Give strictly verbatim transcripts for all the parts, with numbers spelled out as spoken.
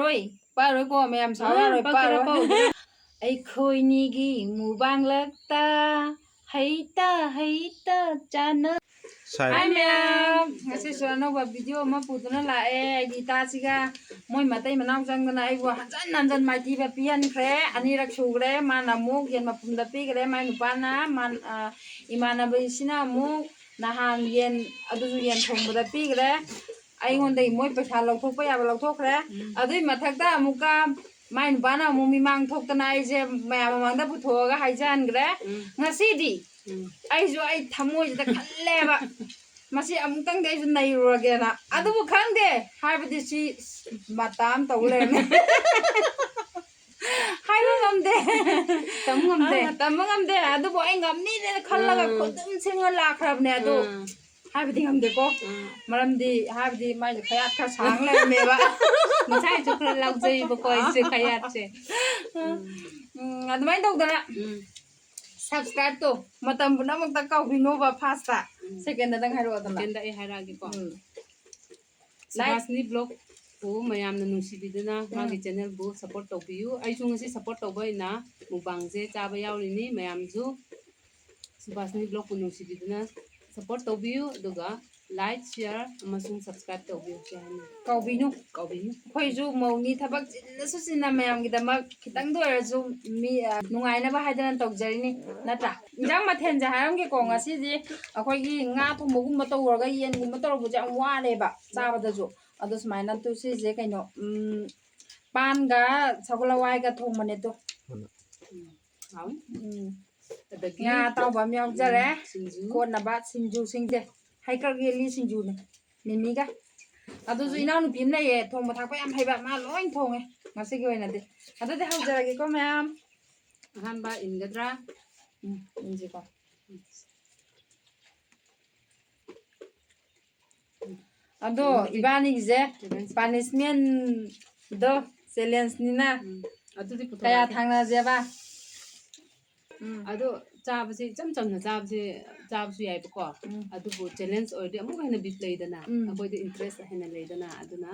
ꯍꯣꯏ, ꯄꯥꯔꯣꯏꯀꯣ, ꯃꯌꯥꯝ ꯁꯥꯎ ꯑꯥ, ꯌꯥꯔꯣꯏ, ꯄꯛꯀꯦꯔꯥ ꯄꯥꯔꯣꯏ꯫ ꯄꯛꯑꯣꯏꯒꯦꯔꯥ? ꯑꯩꯈꯣꯏꯅꯤꯒꯤ ꯃꯨꯕꯥꯡꯂꯛꯇ ꯍꯩꯇ ꯍꯩꯇ ꯆꯥꯅ꯫ ꯁꯥꯏ꯫ ꯍꯥꯏ ꯃꯌꯥꯝ, ꯉꯁꯤꯁꯨ ꯑꯅꯧꯕ ꯚꯤꯗꯤꯑꯣ ꯑꯃ ꯄꯨꯗꯨꯅ ꯂꯥꯛꯑꯦ꯫ ꯑꯩꯒꯤ ꯏꯇꯥꯁꯤꯒ ꯃꯣꯏ ꯃꯇꯩ ꯃꯅꯥꯎ ꯆꯪꯗꯅ ꯑꯩꯕꯨ ꯍꯟꯖꯟ ꯍꯟꯖꯟ ꯃꯥꯏꯊꯤꯕ ꯄꯤꯍꯟꯈ꯭ꯔꯦ꯫ ꯑꯅꯤꯔꯛ ꯁꯨꯈ꯭ꯔꯦ꯫ ꯃꯥꯅ ꯑꯃꯨꯛ ꯌꯦꯟ ꯃꯄꯨꯝꯗ ꯄꯤꯈ꯭ꯔꯦ꯫ ꯃꯥꯏ ꯅꯨꯄꯥꯅ, ꯃꯥ-, ꯑ, ꯏꯃꯥꯟꯅꯕꯤꯁꯤꯅ ꯑꯃꯨꯛ ꯅꯍꯥꯟ ꯌꯦꯟ, ꯑꯗꯨꯁꯨ ꯌꯦꯟ ꯊꯣꯡꯕꯗ ꯄꯤꯈ꯭ꯔꯦ꯫ ꯑꯩꯉꯣꯟꯗꯒꯤ ꯃꯣꯏ ꯄꯩꯁꯥ ꯂꯧꯊꯣꯛꯄ ꯌꯥꯕ ꯂꯧꯊꯣꯛꯈ꯭ꯔꯦ꯫ ꯎꯝ꯫ ꯑꯗꯨꯏ ꯃꯊꯛꯇ ꯑꯃꯨꯛꯀ ꯃꯥꯏ ꯅꯨꯄꯥꯅ ꯑꯃꯨꯛ ꯃꯤꯃꯥꯡ ꯊꯣꯛꯇꯅ ꯑꯩꯁꯦ ꯃꯌꯥꯝ ꯃꯃꯥꯡꯗ ꯄꯨꯊꯣꯛꯑꯒ ꯍꯥꯏꯖꯍꯟꯈ꯭ꯔꯦ꯫ ꯎꯝ꯫ ꯉꯁꯤꯗꯤ ꯎꯝ꯫ ꯑꯩꯁꯨ ꯑꯩ ꯊꯃꯣꯏꯁꯤꯗ ꯈꯜꯂꯦꯕ, ꯃꯁꯤ ꯑꯃꯨꯛꯇꯪꯗꯤ ꯑꯩꯁꯨ ꯅꯩꯔꯨꯔꯒꯦꯅ꯫ ꯑꯗꯨꯕꯨ ꯈꯪꯗꯦ, ꯍꯥꯏꯕꯗꯤ ꯁꯤ ꯃꯇꯥ ꯑꯃ ꯇꯧ ꯂꯩꯔꯝꯃꯦ꯫ ꯍꯥꯏꯕ ꯉꯝꯗꯦ꯫ ꯇꯝ ꯉꯝꯗꯦ꯫ ꯑ, ꯇꯝꯕ ꯉꯝꯗꯦ꯫ ꯑꯗꯨꯕꯨ ꯑꯩ ꯉꯝꯅꯤꯅ ꯈꯜꯂꯒ ꯎꯝ꯫ ꯈꯨꯗꯨꯝ ꯁꯤꯡꯉ ꯂꯥꯛꯈ꯭ꯔꯕꯅꯦ ꯑꯗꯣ꯫ ꯎꯝ꯫ ꯍꯥꯏꯕꯗꯤ ꯉꯝꯗꯦꯀꯣ꯫ ꯎꯝ꯫ ꯃꯔꯝꯗꯤ ꯍꯥꯏꯕꯗꯤ ꯃꯥꯏꯁꯦ ꯈꯌꯥꯠ ꯈꯔ ꯁꯥꯡ ꯂꯩꯔꯝꯃꯦꯕ꯫ ꯉꯁꯥꯏꯁꯨ ꯈꯔ ꯂꯥꯎꯖꯩꯕꯀꯣ ꯑꯩꯁꯦ ꯈꯌꯥꯠꯁꯦ꯫ ꯎꯝ꯫ ꯎꯝ, ꯑꯗꯨꯃꯥꯏꯅ ꯇꯧꯗꯅ ꯎꯝ꯫ Subscribe ꯇꯣ ꯃꯇꯝ ꯄꯨꯝꯅꯃꯛꯇ ꯀꯥꯎꯕꯤꯅꯣꯕ꯫ First ꯇ꯫ ꯎꯝ꯫ Second ꯗꯪ ꯍꯥꯏꯔꯛꯑꯣꯗꯅ꯫ Second ꯗ ꯑꯩ ꯍꯥꯏꯔꯛꯑꯒꯦꯀꯣ꯫ ꯎꯝ꯫ Like꯫ ꯁꯨꯕꯥꯁꯅꯤ vlog ꯄꯨ ꯃꯌꯥꯝꯅ ꯅꯨꯡꯁꯤꯕꯤꯗꯨꯅ ꯎꯝ꯫ ꯃꯥꯒꯤ channel ꯕꯨ support ꯇꯧꯕꯤꯌꯨ꯫ ꯑꯩꯁꯨ ꯉꯁꯤ support ꯇꯧꯕ ꯑꯣꯏꯅ mukbang ꯁꯦ ꯆꯥꯕ ꯌꯥꯎꯔꯤꯅꯤ꯫ ꯃꯌꯥꯝꯁꯨ ꯁꯨꯕꯥꯁꯅꯤ vlog ꯄꯨ ꯅꯨꯡꯁꯤꯕꯤꯗꯨꯅ support ꯇꯧꯕꯤꯌꯨ, ꯑꯗꯨꯒ like, share ꯑꯃꯁꯨꯡ subscribe ꯇꯧꯕꯤꯌꯨ꯫ ꯀꯥꯎꯕꯤꯅꯨ꯫ ꯀꯥꯎꯕꯤꯅꯨ꯫ ꯑꯩꯈꯣꯏꯁꯨ ꯃꯧꯅꯤ, ꯊꯕꯛ ꯆꯤꯜꯂꯁꯨ ꯆꯤꯟꯅ ꯃꯌꯥꯝꯒꯤꯗꯃꯛ ꯈꯤꯇꯪꯗ ꯑꯣꯏꯔꯁꯨ ꯃꯤ, ꯑ, ꯅꯨꯡꯉꯥꯏꯅꯕ ꯍꯥꯏꯗꯅ ꯇꯧꯖꯔꯤꯅꯤ, ꯅꯠꯇ꯭ꯔꯥ? ꯏꯟꯖꯥꯡ ꯃꯊꯦꯜꯁꯦ ꯍꯥꯏꯔꯝꯒꯦꯀꯣ, ꯉꯁꯤꯗꯤ ꯑꯩꯈꯣꯏꯒꯤ ꯉꯥ ꯊꯣꯡꯕꯒꯨꯝꯕ ꯇꯧꯔꯒ ꯌꯦꯟꯒꯨꯝꯕ ꯇꯧꯔꯛꯄꯁꯦ ꯌꯥꯝ ꯋꯥꯔꯦꯕ ꯆꯥꯕꯗꯁꯨ꯫ ꯑꯗꯣ ꯁꯨꯃꯥꯏꯅ ꯇꯨ ꯁꯤꯁꯦ ꯀꯩꯅꯣ, ꯎꯝ, ꯄꯥꯟꯒ ꯁꯒꯣꯜ ꯍꯋꯥꯏꯒ ꯊꯣꯡꯕꯅꯦ ꯇꯨ꯫ ꯎꯝ, ꯍꯥꯎꯅꯤ꯫ ꯎꯝ꯫ ꯑꯗꯒꯤ ꯉꯥ ꯑꯇꯥꯎꯕ ꯑꯃ ꯌꯥꯎꯖꯔꯦ꯫ ꯎꯝ, ꯁꯤꯡꯖꯨ꯫ ꯀꯣꯠꯅꯕ ꯁꯤꯡꯖꯨꯁꯤꯡꯁꯦ꯫ ꯍꯩꯀꯛ ꯌꯦꯜꯂꯤ ꯁꯤꯡꯖꯨꯅꯦ꯫ ꯃꯤꯃꯤꯒ꯫ ꯑꯗꯨꯁꯨ ꯍꯥꯎꯅꯤ꯫ ꯏꯅꯥꯎꯅꯨꯄꯤ ꯑꯃ ꯂꯩꯌꯦ, ꯊꯣꯡꯕ ꯊꯥꯛꯄ ꯌꯥꯝ ꯍꯩꯕ, ꯃꯥ ꯂꯣꯏ ꯊꯣꯡꯉꯦ ꯉꯁꯤꯒꯤ ꯑꯣꯏꯅꯗꯤ꯫ ꯑꯗꯨꯗꯤ ꯍꯧꯖꯔꯒꯦꯀꯣ ꯃꯌꯥꯝ꯫ ꯑꯍꯥꯟꯕ ꯏꯟꯒꯗ꯭ꯔꯥ? ꯎꯝ, ꯏꯟꯁꯤꯀꯣ꯫ ꯑꯗꯣ ꯎꯝ, ꯏꯕꯥꯅꯤꯒꯤꯁꯦ challenge꯫ Punishment ꯗꯣ challenge ꯅꯤꯅ ꯎꯝ, ꯑꯗꯨꯗꯤ ꯀꯌꯥ ꯄꯨꯊꯣꯔꯛꯑꯒꯦ꯫ ꯊꯥꯡꯅꯁꯦꯕ? ꯎꯝ꯫ ꯑꯗꯣ ꯆꯥꯕꯁꯦ ꯏꯆꯝ ꯆꯝꯅ ꯆꯥꯕꯁꯦ, ꯆꯥꯕꯁꯨ ꯌꯥꯏꯕꯀꯣ꯫ ꯎꯝ꯫ ꯑꯗꯨꯕꯨ challenge ꯑꯣꯏꯔꯗꯤ ꯑꯃꯨꯛ ꯍꯦꯟꯅ ꯕꯤꯠ ꯂꯩꯗꯅ, ꯎꯝ꯫ ꯑꯩꯈꯣꯏꯗ interest ꯍꯦꯟꯅ ꯂꯩꯗꯅ, ꯑꯗꯨꯅ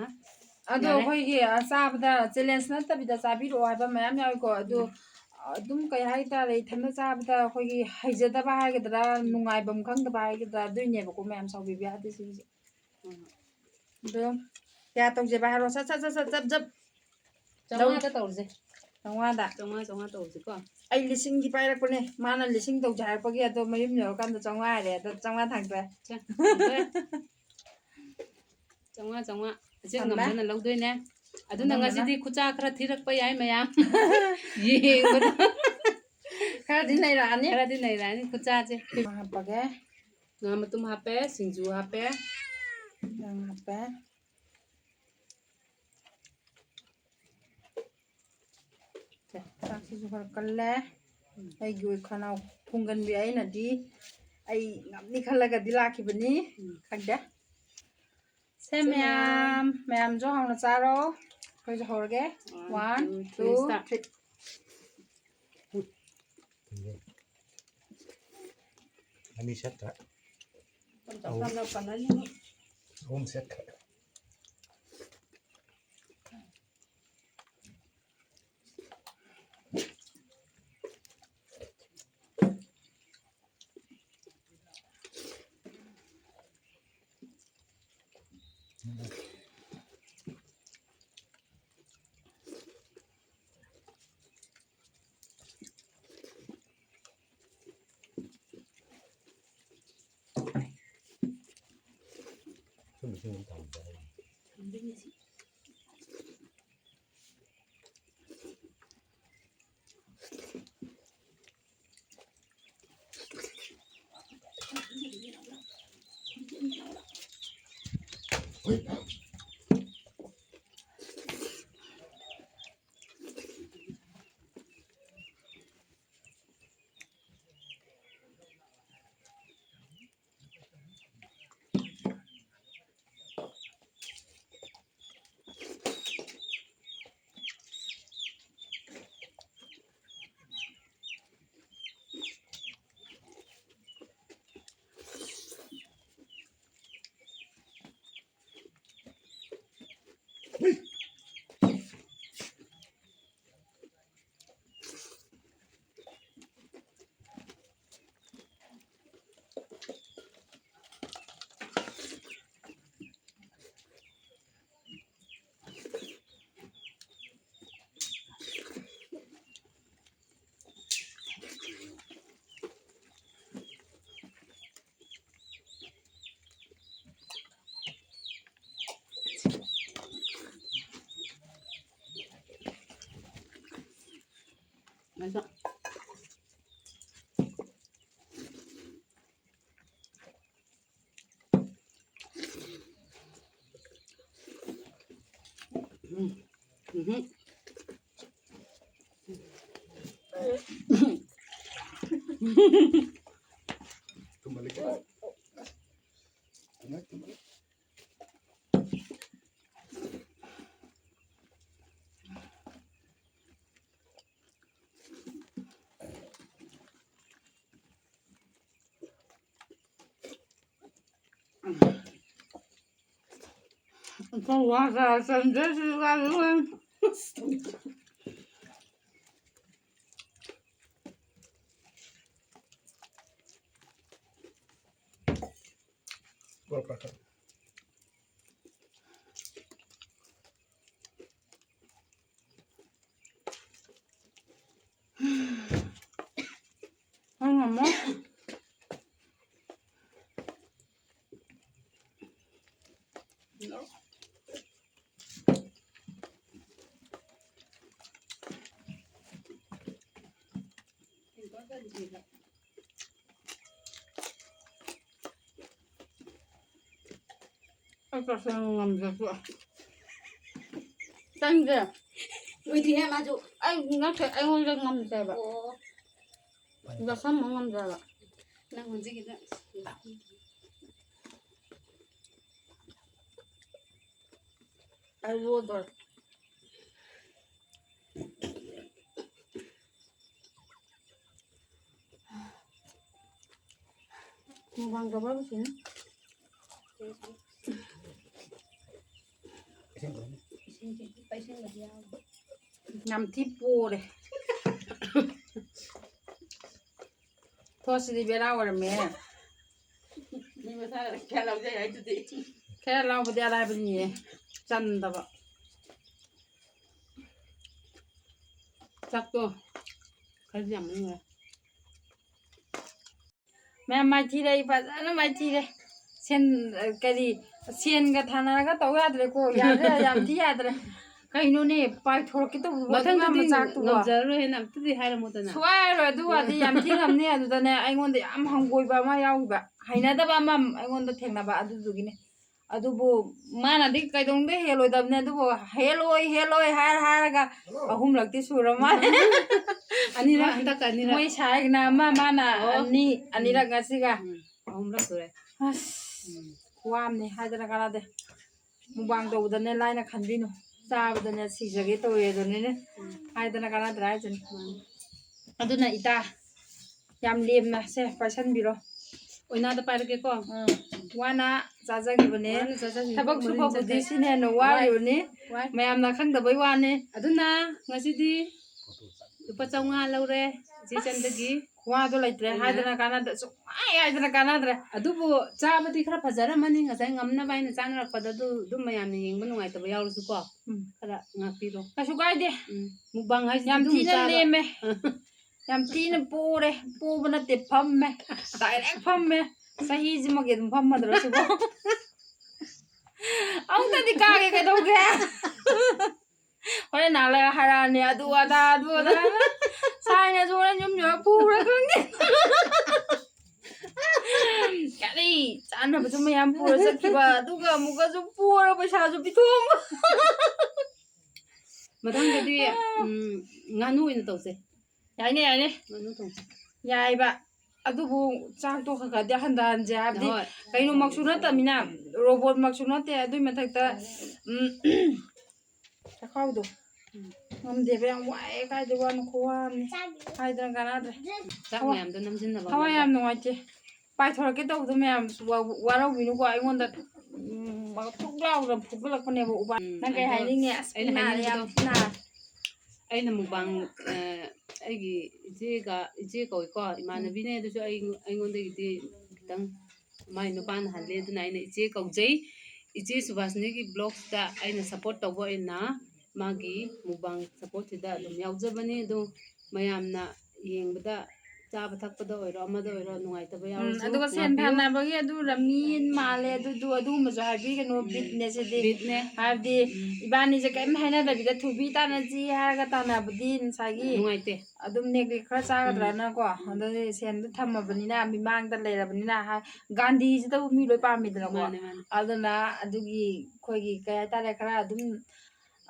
ꯑꯗꯣ ꯌꯥꯔꯦ꯫ ꯑꯩꯈꯣꯏꯒꯤ, ꯑ, ꯆꯥꯕꯗ ꯆꯦꯂꯦꯟꯖ ꯅꯠꯇꯕꯤꯗ ꯆꯥꯕꯤꯔꯛꯑꯣ ꯍꯥꯏꯕ ꯃꯌꯥꯝ ꯌꯥꯎꯏꯀꯣ꯫ ꯑꯗꯨ, ꯎꯝ꯫ ꯑ, ꯑꯗꯨꯝ ꯀꯩ ꯍꯥꯏꯇꯥꯔꯦ, ꯏꯊꯟꯗ ꯆꯥꯕꯗ ꯑꯩꯈꯣꯏꯒꯤ ꯍꯩꯖꯗꯕ ꯍꯥꯏꯒꯗ꯭ꯔꯥ, ꯎꯝ꯫ ꯅꯨꯡꯉꯥꯏꯐꯝ ꯈꯪꯗꯕ ꯍꯥꯏꯒꯗ꯭ꯔꯥ, ꯑꯗꯨꯏꯅꯦꯕꯀꯣ ꯃꯌꯥꯝ ꯁꯥꯎꯕꯤꯕ ꯌꯥꯗꯦ ꯁꯤꯒꯤꯁꯦ꯫ ꯎꯝ꯫ ꯑꯗꯣ ꯀꯌꯥ ꯇꯧꯖꯦꯕ ꯍꯥꯏꯔꯣ? ꯁꯠ, ꯁꯠ, ꯁꯠ, ꯁꯠ, ꯖꯞ, ꯖꯞ꯫ ꯆꯥꯝꯃꯉꯥꯗ ꯇꯧꯔꯁꯦ꯫ ꯆꯥꯝꯃꯉꯥꯗ? ꯆꯥꯝꯃꯉꯥ, ꯆꯥꯝꯃꯉꯥ ꯇꯧꯔꯁꯤꯀꯣ꯫ ꯑꯩ ꯂꯤꯁꯤꯡꯗꯤ ꯄꯥꯏꯔꯛꯄꯅꯦ꯫ ꯃꯥꯅ ꯂꯤꯁꯤꯡ ꯇꯧꯁꯦ ꯍꯥꯏꯔꯛꯄꯒꯤ, ꯑꯗꯣ ꯃꯌꯨꯝ ꯌꯧꯔꯀꯥꯟꯗ ꯆꯥꯝꯃꯉꯥ ꯍꯥꯏꯔꯦ꯫ ꯑꯗꯣ ꯆꯥꯝꯃꯉꯥ ꯊꯥꯡꯗꯣꯛꯑꯦ꯫ ꯁꯦ, ꯊꯥꯡꯗꯣꯛꯑꯦ꯫ ꯆꯥꯝꯃꯉꯥ, ꯆꯥꯝꯃꯉꯥ꯫ ꯑꯁꯤ ꯊꯝꯃꯦ꯫ ꯉꯝꯕꯅ ꯂꯧꯗꯣꯏꯅꯦ꯫ ꯑꯗꯨꯅ ꯉꯝꯕꯅ꯫ ꯉꯁꯤꯗꯤ ꯈꯨꯠꯆꯥ ꯈꯔ ꯊꯤꯔꯛꯄ ꯌꯥꯏ ꯃꯌꯥꯝ꯫ ꯌꯦꯡꯕꯗ꯫ ꯈꯔꯗꯤ ꯅꯩꯔꯛꯑꯅꯤ꯫ ꯈꯔꯗꯤ ꯅꯩꯔꯛꯑꯅꯤ ꯈꯨꯠꯆꯥꯁꯦ꯫ ꯍꯥꯞꯄꯒꯦ꯫ ꯉꯥ ꯃꯇꯨꯝ ꯍꯥꯞꯄꯦ, ꯁꯤꯡꯖꯨ ꯍꯥꯞꯄꯦ꯫ ꯉꯥ ꯍꯥꯞꯄꯦ꯫ ꯁꯦ, ꯆꯥꯛꯁꯤꯁꯨ ꯈꯔ ꯀꯜꯂꯦ꯫ ꯑꯩꯒꯤ ꯑꯣꯏ ꯈꯅꯥꯎ ꯈꯣꯡꯒꯟꯕꯤ ꯑꯩꯅꯗꯤ ꯑꯩ ꯉꯝꯅꯤ ꯈꯜꯂꯒꯗꯤ ꯂꯥꯛꯈꯤꯕꯅꯤ꯫ ꯎꯝ꯫ ꯈꯪꯗꯦ꯫ ꯁꯦ, ꯁꯦ, ꯃꯌꯥꯝ, ꯃꯌꯥꯝ꯫ ꯃꯌꯥꯝꯁꯨ ꯍꯥꯎꯅ ꯆꯥꯔꯣ꯫ ꯑꯩꯈꯣꯏꯁꯨ ꯍꯧꯔꯒꯦ꯫ One, one, two, two, three, start. Three꯫ ꯑꯅꯤ ꯁꯦꯠꯈ꯭ꯔꯦ꯫ ꯑꯍꯨꯝ꯫ ꯑꯍꯨꯝ ꯁꯦꯠꯈ꯭ꯔꯦ꯫ ꯅꯪ ꯉꯝꯃꯣ? ꯑꯩ ꯇꯁꯦꯡꯅ ꯉꯝꯖꯗꯦ꯫ ꯆꯪꯗꯦ꯫ ꯂꯣꯏꯗ꯭ꯔꯤꯍꯦ ꯃꯥꯁꯨ꯫ ꯑꯩ ꯅꯠꯇꯦ, ꯑꯩꯉꯣꯟꯗ ꯉꯝꯗꯦꯕ꯫ ꯑꯣ꯫ ꯆꯥꯁꯟꯕ ꯉꯝꯗꯦꯕ꯫ ꯅꯪ ꯍꯧꯖꯤꯛꯀꯤꯗ꯫ ꯑꯩ ꯂꯣꯗꯣꯔꯦ꯫ ꯃꯨꯛꯕꯥꯡ ꯇꯧꯕ ꯍꯧꯁꯤꯅꯤ꯫ ꯌꯥꯝ ꯊꯤ ꯄꯣꯔꯦ꯫ ꯊꯣꯠꯁꯤꯗꯤ ꯕꯦꯔꯥ ꯑꯣꯏꯔꯝꯃꯦ꯫ ꯃꯤ ꯃꯁꯥꯅ ꯈꯔ ꯂꯧꯖꯩ ꯍꯥꯏꯗꯨꯗꯤ꯫ ꯈꯔ ꯂꯧꯕꯗꯤ ꯑꯔꯥꯏꯕꯅꯤꯌꯦ꯫ ꯆꯟꯗꯕ꯫ ꯆꯥꯛꯇꯣ ꯈꯔꯗꯤ ꯌꯥꯝ ꯃꯅꯨꯡ ꯂꯩ꯫ ꯃꯌꯥꯝ ꯃꯥꯏꯊꯤꯔꯦ, ꯑꯩ ꯐꯖꯅ ꯃꯥꯏꯊꯤꯔꯦ꯫ ꯁꯦꯟ, ꯀꯔꯤ, ꯁꯦꯟꯒ ꯊꯥꯅꯔꯒ ꯇꯧ ꯌꯥꯗ꯭ꯔꯦꯀꯣ꯫ ꯌꯥꯗ꯭ꯔꯦ, ꯌꯥꯝ ꯊꯤ ꯌꯥꯗ꯭ꯔꯦ꯫ ꯀꯩꯅꯣꯅꯦ, ꯄꯥꯏꯊꯣꯔꯛꯀꯦ ꯇꯧꯕꯕꯨ ꯑꯗꯨꯛ ꯃꯊꯪꯗꯗꯤ ꯌꯥꯝꯅ ꯆꯥꯛꯇꯨꯕꯣ? ꯉꯝꯖꯔꯔꯣꯏ ꯍꯦꯟꯅ ꯑꯝꯇꯗꯤ ꯍꯥꯏꯔꯝꯃꯣꯗꯅ꯫ ꯁꯨꯡꯍꯥꯏ ꯍꯥꯏꯔꯣꯏ꯫ ꯑꯗꯨꯒꯗꯤ ꯌꯥꯝ ꯊꯤ ꯉꯝꯅꯤ꯫ ꯑꯗꯨꯗꯅꯦ ꯑꯩꯉꯣꯟꯗ ꯌꯥꯝ ꯍꯪꯒꯣꯏꯕ ꯑꯃ ꯌꯥꯎꯈꯤꯕ, ꯍꯩꯅꯗꯕ ꯑꯃ ꯑꯩꯉꯣꯟꯗ ꯊꯦꯡꯅꯕ ꯑꯗꯨꯗꯨꯒꯤꯅꯦ꯫ ꯑꯗꯨꯕꯨ ꯃꯥꯅꯗꯤ ꯀꯩꯗꯧꯅꯨꯡꯗ ꯍꯦꯜꯂꯣꯏꯗꯕꯅꯦ꯫ ꯑꯗꯨꯕꯨ "ꯍꯦꯜꯂꯣꯏ, ꯍꯦꯜꯂꯣꯏ" ꯍꯥꯏꯔ ꯍꯥꯏꯔꯒ ꯑꯍꯨꯝꯂꯛꯇꯤ ꯁꯨꯔ ꯃꯥꯜꯂꯦ꯫ ꯑꯅꯤꯔꯛ, ꯍꯟꯗꯛꯀ ꯑꯅꯤꯔꯛ꯫ ꯃꯣꯏ ꯁꯥꯏꯒꯅ ꯑꯃ, ꯃꯥꯅ ꯑꯣ꯫ ꯑꯅꯤ, ꯑꯅꯤꯔꯛ ꯉꯁꯤꯒ꯫ ꯎꯝ, ꯑꯍꯨꯝꯂꯛ ꯁꯨꯔꯦ꯫ ꯑꯁ, ꯎꯝ꯫ ꯈꯨꯋꯥ ꯑꯃꯅꯦ ꯍꯥꯏꯗꯅ ꯀꯥꯟꯅꯗꯦ꯫ ꯃꯨꯛꯕꯥꯡ ꯇꯧꯕꯗꯅꯦ ꯂꯥꯏꯅ ꯈꯟꯕꯤꯅꯨ, ꯆꯥꯕꯗꯅꯦ ꯁꯤꯖꯒꯦ ꯇꯧꯋꯦ ꯑꯗꯨꯅꯤꯅꯦ꯫ ꯎꯝ꯫ ꯍꯥꯏꯗꯅ ꯀꯥꯟꯅꯗ꯭ꯔꯥ ꯍꯥꯏꯁꯤꯅꯦ꯫ ꯎꯝ꯫ ꯑꯗꯨꯅ ꯏꯇꯥ, ꯌꯥꯝ ꯂꯦꯝꯅ ꯁꯦ ꯄꯥꯏꯁꯟꯕꯤꯔꯣ꯫ ꯑꯣꯏꯅꯥꯗ ꯄꯥꯏꯔꯒꯦꯀꯣ꯫ ꯎꯝ꯫ ꯋꯥꯅ ꯆꯥꯖꯈꯤꯕꯅꯦ꯫ ꯋꯥꯅ ꯆꯥꯖꯈꯤꯕꯅꯦ꯫ ꯊꯕꯛ ꯁꯨꯕꯕꯨꯗꯤ ꯁꯤꯅ ꯍꯦꯟꯅ ꯋꯥꯔꯤꯕꯅꯤ꯫ ꯋꯥꯏ꯫ ꯃꯌꯥꯝꯅ ꯈꯪꯗꯕꯩ ꯋꯥꯅꯤ꯫ ꯑꯗꯨꯅ ꯉꯁꯤꯗꯤ ꯂꯨꯄꯥ ꯆꯥꯝꯃꯉꯥ ꯂꯧꯔꯦ ꯏꯆꯦ ꯆꯟꯗꯒꯤ꯫ ꯈꯨꯋꯥꯗꯣ ꯂꯩꯇ꯭ꯔꯦ꯫ ꯑꯩꯅ ꯍꯥꯏꯗꯅ ꯀꯥꯟꯅꯗ꯭ꯔꯦ, ꯁꯨꯡꯍꯥꯏ ꯍꯥꯏꯗꯅ ꯀꯥꯟꯅꯗ꯭ꯔꯦ꯫ ꯑꯗꯨꯕꯨ ꯆꯥꯕꯗꯤ ꯈꯔ ꯐꯖꯔꯝꯃꯅꯤ, ꯉꯁꯥꯏ ꯉꯝꯅꯕ ꯍꯥꯏꯅ ꯆꯥꯅꯔꯛꯄꯗ ꯑꯗꯨ ꯑꯗꯨꯝ ꯃꯌꯥꯝꯅ ꯌꯦꯡꯕ ꯅꯨꯡꯉꯥꯏꯇꯕ ꯌꯥꯎꯔꯁꯨꯀꯣ, ꯎꯝ꯫ ꯈꯔ ꯉꯥꯛꯄꯤꯔꯣ꯫ ꯀꯩꯁꯨ ꯀꯥꯏꯗꯦ꯫ ꯎꯝ꯫ ꯃꯨꯛꯕꯥꯡ ꯍꯥꯏꯁꯤꯗꯤ ꯌꯥꯝ ꯑꯗꯨꯝ ꯊꯤꯅ ꯆꯥꯕ꯫ ꯂꯦꯝꯃꯦ꯫ ꯌꯥꯝ ꯊꯤꯅ ꯄꯣꯔꯦ꯫ ꯄꯣꯕ ꯅꯠꯇꯦ, ꯐꯝꯃꯦ꯫ Direct ꯐꯝꯃꯦ꯫ ꯆꯍꯤꯁꯤꯃꯒꯤ ꯑꯗꯨꯝ ꯐꯝꯃꯗ꯭ꯔꯁꯨꯀꯣ꯫ ꯑꯃꯨꯛꯇꯗꯤ ꯀꯥꯒꯦ ꯀꯩꯗꯧꯒꯦ? ꯍꯣꯔꯦꯟ ꯅꯍꯥꯟ ꯂꯩꯔ ꯍꯥꯏꯔꯛꯑꯅꯤ, ꯑꯗꯨ ꯑꯗꯥ, ꯑꯗꯨ ꯑꯗꯥ꯫ ꯁꯥꯏꯅꯁꯨ ꯍꯣꯔꯦꯟ ꯌꯨꯝ ꯌꯧꯔ ꯄꯨꯔ ꯈꯪꯗꯦ꯫ ꯀꯔꯤ ꯆꯥꯅꯕꯁꯨ ꯃꯌꯥꯝ ꯄꯨꯔ ꯆꯠꯈꯤꯕ, ꯑꯗꯨꯒ ꯑꯃꯨꯛꯀꯁꯨ ꯄꯨꯔ ꯄꯩꯁꯥꯁꯨ ꯄꯤꯊꯣꯛꯑꯝꯕ꯫ ꯃꯊꯪꯗꯗꯤ, ꯎꯝ, ꯉꯥꯅꯨ ꯑꯣꯏꯅ ꯇꯧꯁꯦ꯫ ꯌꯥꯏꯅꯦ, ꯌꯥꯏꯅꯦ꯫ ꯉꯥꯅꯨ ꯊꯣꯡꯁꯦ꯫ ꯌꯥꯏꯕ꯫ ꯑꯗꯨꯕꯨ ꯆꯥꯛꯇꯣ ꯈꯔ ꯈꯔꯗꯤ ꯍꯟꯊꯍꯟꯁꯦ ꯍꯥꯏꯕꯗꯤ, ꯍꯣꯏ꯫ ꯀꯩꯅꯣꯃꯛꯁꯨ ꯅꯠꯇꯕꯅꯤꯅ, ꯔꯣꯕꯣꯠꯃꯛꯁꯨ ꯅꯠꯇꯦ꯫ ꯑꯗꯨꯏ ꯃꯊꯛꯇ, ꯎꯝ, ꯆꯈꯥꯎꯗꯣ ꯎꯝ꯫ ꯉꯝꯗꯦꯕ, ꯌꯥꯝ ꯋꯥꯏꯑꯦ꯫ ꯀꯥꯏꯗꯩ ꯋꯥꯅꯣ, ꯈꯨꯋꯥ ꯑꯃꯅꯤ꯫ ꯍꯥꯏꯗꯅ ꯀꯥꯟꯅꯗ꯭ꯔꯦ꯫ ꯆꯥꯛ ꯊꯋꯥꯏ-, ꯃꯌꯥꯝꯗꯣ ꯅꯝꯁꯤꯟꯅꯕ ꯊꯋꯥꯏ ꯍꯣꯠꯅꯕꯗ꯫ ꯌꯥꯝ ꯅꯨꯡꯉꯥꯏꯇꯦ꯫ ꯄꯥꯏꯊꯣꯔꯛꯀꯦ ꯇꯧꯕꯗꯣ ꯃꯌꯥꯝ ꯋꯥ-, ꯋꯥꯔꯧꯕꯤꯅꯨꯀꯣ꯫ ꯑꯩꯉꯣꯟꯗ, ꯎꯝ, ꯊꯨꯛ ꯂꯥꯎꯗꯅ ꯐꯨꯒꯠꯂꯛꯄꯅꯦꯕ ꯎꯕ꯫ ꯎꯝ, ꯅꯪ ꯀꯩ ꯑꯗꯣ ꯍꯥꯏꯅꯤꯡꯉꯤ? ꯑꯁ, ꯑꯩꯅ ꯄꯨꯛ ꯅꯥꯔꯦ, ꯌꯥꯝ ꯍꯥꯏꯅꯤꯡꯕꯗꯣ, ꯊꯤ ꯅꯥꯔꯦ꯫ ꯑꯩꯅ ꯃꯨꯛꯕꯥꯡ, ꯑ, ꯑꯩꯒꯤ ꯏꯆꯦꯒ, ꯏꯆꯦ ꯀꯧꯏꯀꯣ, ꯏꯃꯥꯟꯅꯕꯤꯅꯦ꯫ ꯎꯝ꯫ ꯑꯗꯨꯁꯨ ꯑꯩ, ꯑꯩꯉꯣꯟꯗꯒꯤꯗꯤ ꯈꯤꯇꯪ ꯃꯥꯏ ꯅꯨꯄꯥꯅ ꯍꯜꯂꯦ, ꯑꯗꯨꯅ ꯑꯩꯅ ꯏꯆꯦ ꯀꯧꯖꯩ꯫ ꯏꯆꯦ ꯁꯨꯕꯥꯁꯤꯅꯤꯒꯤ vlogsꯇ ꯑꯩꯅ support ꯇꯧꯕ ꯑꯣꯏꯅ ꯃꯥꯒꯤ mukbang supportꯁꯤꯗ ꯑꯗꯨꯝ ꯌꯥꯎꯖꯕꯅꯤ꯫ ꯑꯗꯣ ꯃꯌꯥꯝꯅ ꯌꯦꯡꯕꯗ ꯆꯥꯕ ꯊꯛꯄꯗ ꯑꯣꯏꯔꯣ, ꯑꯃꯗ ꯑꯣꯏꯔꯣ, ꯅꯨꯡꯉꯥꯏꯇꯕ ꯎꯝ, ꯌꯥꯎꯔꯁꯨ ꯑꯗꯨꯒ ꯁꯦꯟ ꯉꯥꯛꯄꯤꯌꯨ꯫ ꯊꯥꯅꯕꯒꯤ ꯑꯗꯨ ꯔꯃꯤ ꯃꯥꯜꯂꯦ, ꯑꯗꯨꯗꯨ ꯑꯗꯨꯒꯨꯝꯕꯁꯨ ꯍꯥꯏꯕꯤꯒꯅꯨ, ꯕꯤꯠꯅꯦ ꯁꯤꯗꯤ꯫ ꯕꯤꯠꯅꯦ꯫ ꯍꯥꯏꯕꯗꯤ ꯏꯕꯥꯅꯤꯁꯦ ꯀꯔꯤꯝ ꯍꯥꯏꯅꯗꯕꯤꯗ ꯊꯨꯕꯤ ꯇꯥꯟꯅꯁꯤ ꯍꯥꯏꯔꯒ ꯇꯥꯟꯅꯕꯗꯤ ꯉꯁꯥꯏꯒꯤ ꯅꯨꯡꯉꯥꯏꯇꯦ꯫ ꯑꯗꯨꯝ ꯅꯦꯒ꯭ꯂꯦꯛ ꯈꯔ ꯆꯥꯒꯗ꯭ꯔꯅꯀꯣ, ꯑꯗꯨꯗꯤ ꯁꯦꯟꯗꯣ ꯊꯝꯃꯕꯅꯤꯅ, ꯃꯤꯃꯥꯡꯗ ꯂꯩꯔꯕꯅꯤꯅ ꯍꯥꯏ-, ꯒꯥꯟꯙꯤꯁꯤꯗꯕꯨ ꯃꯤ ꯂꯣꯏ ꯄꯥꯝꯃꯤꯗꯅꯀꯣ꯫ ꯃꯥꯅꯦ, ꯃꯥꯅꯦ꯫ ꯑꯗꯨꯅ ꯑꯗꯨꯒꯤ ꯑꯩꯈꯣꯏꯒꯤ ꯀꯩ ꯍꯥꯏꯇꯥꯔꯦ, ꯈꯔ ꯑꯗꯨꯝ,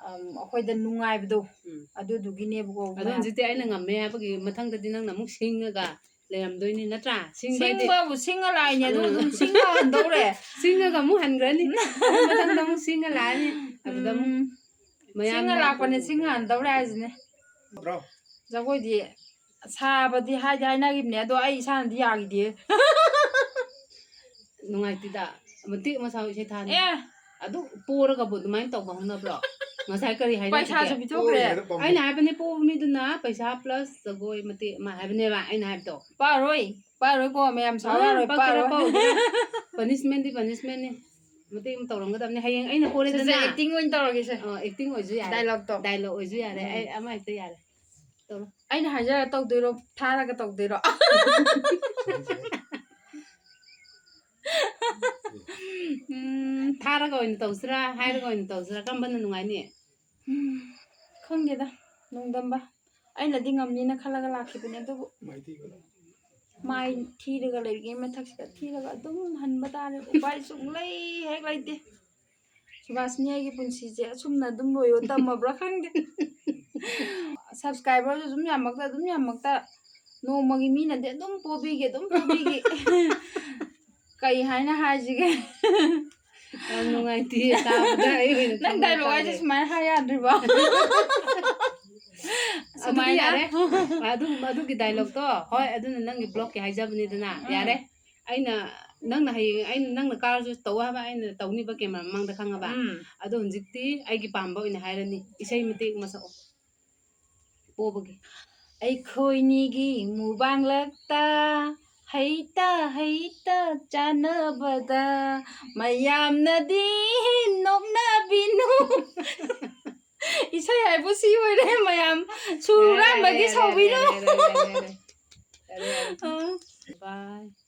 ꯑꯝ, ꯑꯩꯈꯣꯏꯗ ꯅꯨꯡꯉꯥꯏꯕꯗꯣ ꯎꯝ꯫ ꯑꯗꯨꯗꯨꯒꯤꯅꯦꯕꯀꯣ꯫ ꯑꯗꯣ ꯍꯧꯖꯤꯛꯇꯤ ꯑꯩꯅ ꯉꯝꯃꯦ ꯍꯥꯏꯕꯒꯤ ꯃꯊꯪꯗꯗꯤ ꯅꯪꯅ ꯑꯃꯨꯛ ꯁꯤꯡꯉꯒ ꯂꯩꯔꯝꯗꯣꯏꯅꯤ, ꯅꯠꯇ꯭ꯔꯥ? ꯁꯤꯡꯕ ꯍꯥꯏꯗꯤ ꯁꯤꯡꯕꯕꯨ ꯁꯤꯡꯉ ꯂꯥꯛꯏꯅꯦ, ꯑꯗꯨ ꯎꯝ꯫ ꯑꯗꯨꯝ ꯁꯤꯡꯉ ꯍꯟꯗꯧꯔꯦ꯫ ꯁꯤꯡꯉꯒ ꯑꯃꯨꯛ ꯍꯟꯈ꯭ꯔꯅꯤ꯫ ꯑꯗꯨ ꯃꯊꯪꯗ ꯑꯃꯨꯛ ꯁꯤꯡꯉ ꯂꯥꯛꯑꯅꯤ꯫ ꯑꯗꯨꯗ ꯑꯃꯨꯛ ꯎꯝ꯫ ꯃꯌꯥꯝ ꯁꯤꯡꯉ ꯂꯥꯛꯄꯅꯦ, ꯁꯤꯡꯉ ꯍꯟꯗꯧꯔꯦ ꯍꯥꯏꯁꯤꯅꯦ꯫ ꯅꯠꯇ꯭ꯔꯣ? ꯖꯒꯣꯏꯗꯤ ꯁꯥꯕꯗꯤ ꯍꯥꯏꯗꯤ ꯍꯥꯏꯅꯈꯤꯕꯅꯦ, ꯑꯗꯣ ꯑꯩ ꯏꯁꯥꯅꯗꯤ ꯌꯥꯈꯤꯗꯦ꯫ ꯅꯨꯡꯉꯥꯏꯇꯦꯗ꯫ ꯃꯇꯦꯛ ꯑꯃ ꯁꯥꯎ ꯏꯁꯩ ꯊꯥꯅꯤ꯫ ꯑꯦ, ꯑꯗꯨ ꯄꯣꯔꯒꯕꯨ ꯑꯗꯨꯃꯥꯏꯅ ꯇꯧꯕ ꯍꯧꯅꯕ꯭ꯔꯣ? ꯉꯁꯥꯏ ꯀꯔꯤ ꯍꯥꯏꯅꯈꯤꯒꯦ? ꯄꯩꯁꯥꯁꯨ ꯄꯤꯊꯣꯛꯈ꯭ꯔꯦ꯫ ꯄꯣꯔꯤꯉꯩꯗ ꯄꯥꯝꯃꯨ- ꯑꯩꯅ ꯍꯥꯏꯕꯅꯦ, ꯄꯣꯕ ꯃꯤꯗꯨꯅ ꯄꯩꯁꯥ plus ꯖꯒꯣꯏ ꯃꯇꯦꯛ ꯑꯃ ꯍꯥꯏꯕꯅꯦꯕ ꯑꯩꯅ ꯍꯥꯏꯕꯗꯣ꯫ ꯄꯥꯔꯣꯏ, ꯄꯥꯔꯣꯏꯀꯣ, ꯃꯌꯥꯝ ꯁꯥꯎ ꯌꯥꯔꯣꯏ, ꯄꯛꯀꯦꯔꯥ ꯄꯥꯔꯣꯏ꯫ ꯄꯛꯑꯣꯏꯒꯦꯔꯥ? Punishmentꯗꯤ punishmentꯅꯤ꯫ ꯃꯇꯦꯛ ꯑꯃ ꯇꯧꯔꯝꯒꯗꯕꯅꯤ꯫ ꯍꯌꯦꯡ ꯑꯩꯅ ꯄꯣꯔꯦꯗꯅ꯫ ꯁꯤꯁꯦ acting ꯑꯣꯏꯅ ꯇꯧꯔꯒꯦꯁꯦ꯫ ꯑ, acting ꯑꯣꯏꯁꯨ ꯌꯥꯔꯦ꯫ Dialogueꯇꯣ꯫ Dialogue ꯑꯣꯏꯁꯨ ꯌꯥꯔꯦ꯫ ꯎꯝ꯫ ꯑꯩ ꯑꯃ ꯍꯦꯛꯇ ꯌꯥꯔꯦ꯫ ꯇꯧꯔꯣ꯫ ꯑꯩꯅ ꯍꯥꯏꯖꯔ ꯇꯧꯗꯣꯏꯔꯣ, ꯊꯥꯔꯒ ꯇꯧꯗꯣꯏꯔꯣ? ꯎꯝ, ꯊꯥꯔꯒ ꯑꯣꯏꯅ ꯇꯧꯁꯤꯔꯥ, ꯍꯥꯏꯔꯒ ꯑꯣꯏꯅ ꯇꯧꯁꯤꯔꯥ, ꯀꯔꯝꯕꯅ ꯅꯨꯡꯉꯥꯏꯅꯤ? ꯎꯝ, ꯈꯪꯗꯦꯗ, ꯅꯣꯡꯗꯝꯕ꯫ ꯑꯩꯅꯗꯤ ꯉꯝꯅꯤꯅ ꯈꯜꯂꯒ ꯂꯥꯛꯈꯤꯕꯅꯦ, ꯑꯗꯨꯕꯨ ꯃꯥꯏꯊꯤꯕꯗꯣ꯫ ꯃꯥꯏ ꯊꯤꯔꯒ ꯂꯩꯔꯤꯉꯩ ꯃꯊꯛꯁꯤꯗ ꯊꯤꯔꯒ ꯑꯗꯨꯝ ꯍꯟꯕ ꯇꯥꯔꯦ꯫ ꯎꯄꯥꯏ ꯁꯨꯡꯂꯩ ꯍꯦꯛ ꯂꯩꯇꯦ꯫ ꯁꯨꯕꯥꯁꯤꯅꯤ, ꯑꯩꯒꯤ ꯄꯨꯟꯁꯤꯁꯦ ꯑꯁꯨꯝꯅ ꯑꯗꯨꯝ ꯂꯣꯏꯌꯣ ꯇꯝꯃꯕ꯭ꯔꯥ ꯈꯪꯗꯦ꯫ Subscriberꯁꯨ ꯑꯗꯨꯝ ꯌꯥꯝꯃꯛꯇ, ꯑꯗꯨꯝ ꯌꯥꯝꯃꯛꯇ, ꯅꯣꯡꯃꯒꯤ ꯃꯤꯅꯗꯤ ꯑꯗꯨꯝ ꯄꯣꯕꯤꯒꯦ, ꯑꯗꯨꯝ ꯄꯣꯕꯤꯒꯦ꯫ ꯀꯩ ꯍꯥꯏꯅ ꯍꯥꯏꯁꯤꯒꯦ? ꯌꯥꯝ ꯅꯨꯡꯉꯥꯏꯇꯦ ꯇꯥꯕꯗ꯫ ꯑꯩ ꯑꯣꯏꯅ ꯅꯪ ꯊꯃꯣꯏ dialogue ꯍꯥꯏꯁꯦ ꯀꯥꯏꯔꯦ꯫ ꯁꯨꯃꯥꯏꯅ ꯍꯥꯏ ꯌꯥꯗ꯭ꯔꯤꯕꯣ? ꯑꯗꯨꯗꯤ ꯁꯨꯃꯥꯏꯅ꯫ ꯌꯥꯔꯦ꯫ ꯑꯗꯨ, ꯑꯗꯨꯒꯤ dialogueꯇꯣ, ꯍꯣꯏ, ꯑꯗꯨꯅ ꯅꯪꯒꯤ vlogꯀꯤ ꯍꯥꯏꯖꯕꯅꯤꯗꯅ꯫ ꯎꯝ꯫ ꯌꯥꯔꯦ꯫ ꯑꯩꯅ, ꯅꯪꯅ ꯍꯌꯦꯡ, ꯑꯩꯅ, ꯅꯪꯅ ꯀꯥꯔꯁꯨ ꯇꯧ ꯍꯥꯏꯕ, ꯑꯩꯅ ꯇꯧꯅꯤꯕ camera ꯃꯃꯥꯡꯗ, ꯈꯪꯉꯕ? ꯎꯝ꯫ ꯑꯗꯣ ꯍꯧꯖꯤꯛꯇꯤ ꯑꯩꯒꯤ ꯄꯥꯝꯕ ꯑꯣꯏꯅ ꯍꯥꯏꯔꯅꯤ꯫ ꯏꯁꯩ ꯃꯇꯦꯛ ꯑꯃ ꯁꯛꯑꯣ꯫ ꯄꯣꯕꯒꯤ꯫ ꯑꯩꯈꯣꯏꯅꯤꯒꯤ ꯃꯨꯕꯥꯡꯂꯛꯇ ꯍꯩꯇ ꯍꯩꯇ ꯆꯥꯟꯅꯕꯗ ꯃꯌꯥꯝꯅꯗꯤ ꯅꯣꯛꯅꯕꯤꯅꯨ꯫ ꯏꯁꯩ ꯍꯥꯏꯕꯨ ꯁꯤ ꯑꯣꯏꯔꯦ ꯃꯌꯥꯝ꯫ ꯁꯨꯔ ꯍꯨꯔꯥꯟꯕꯒꯤ ꯌꯥꯔꯦ, ꯁꯥꯎꯕꯤꯅꯨ꯫ ꯌꯥꯔꯦ, ꯌꯥꯔꯦ, ꯌꯥꯔꯦ, ꯌꯥꯔꯦ꯫ ꯌꯥꯔꯦ, ꯌꯥꯔꯦ꯫ Bye.